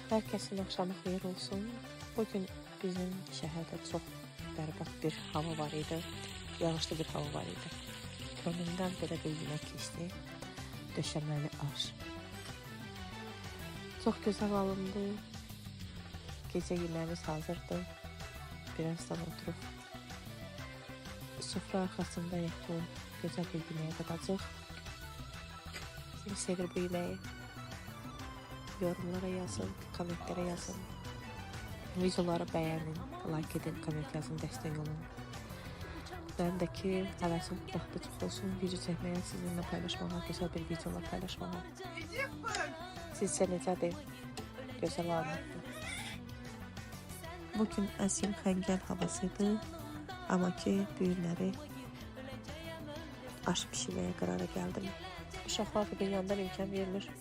Hər kəsin axşamı xeyir olsun. Bugün bizim şəhərdə çox bərbad bir hava var idi. Yağışlı bir hava var idi. Könlümdən belə bir yemək keçdi. Döşəməli aş. Çox gözəl alındı. Gecə yeməyimiz hazırdır. Birazdan oturub sofra arxasında bu gözəl bir yeməyə dadacaq. Kim sevir bu yeməyi? Yorumlara yazın, kommentlərə yazın. Videoları bəyənin, like edin, komment yazın, dəstək olun. Mənim də ki, həvəsim daha da çox olsun video çəkməyə, sizinlə paylaşmağa, gözəl bir videolar paylaşmağa. Sizcə necədir? Gözəl alınıbdır. Bugün əsl xəngəl havası idi. Amma ki, bu günləri aş bişirməyə qərara gəldim. Uşaqlar da bir yandan imkan vermir.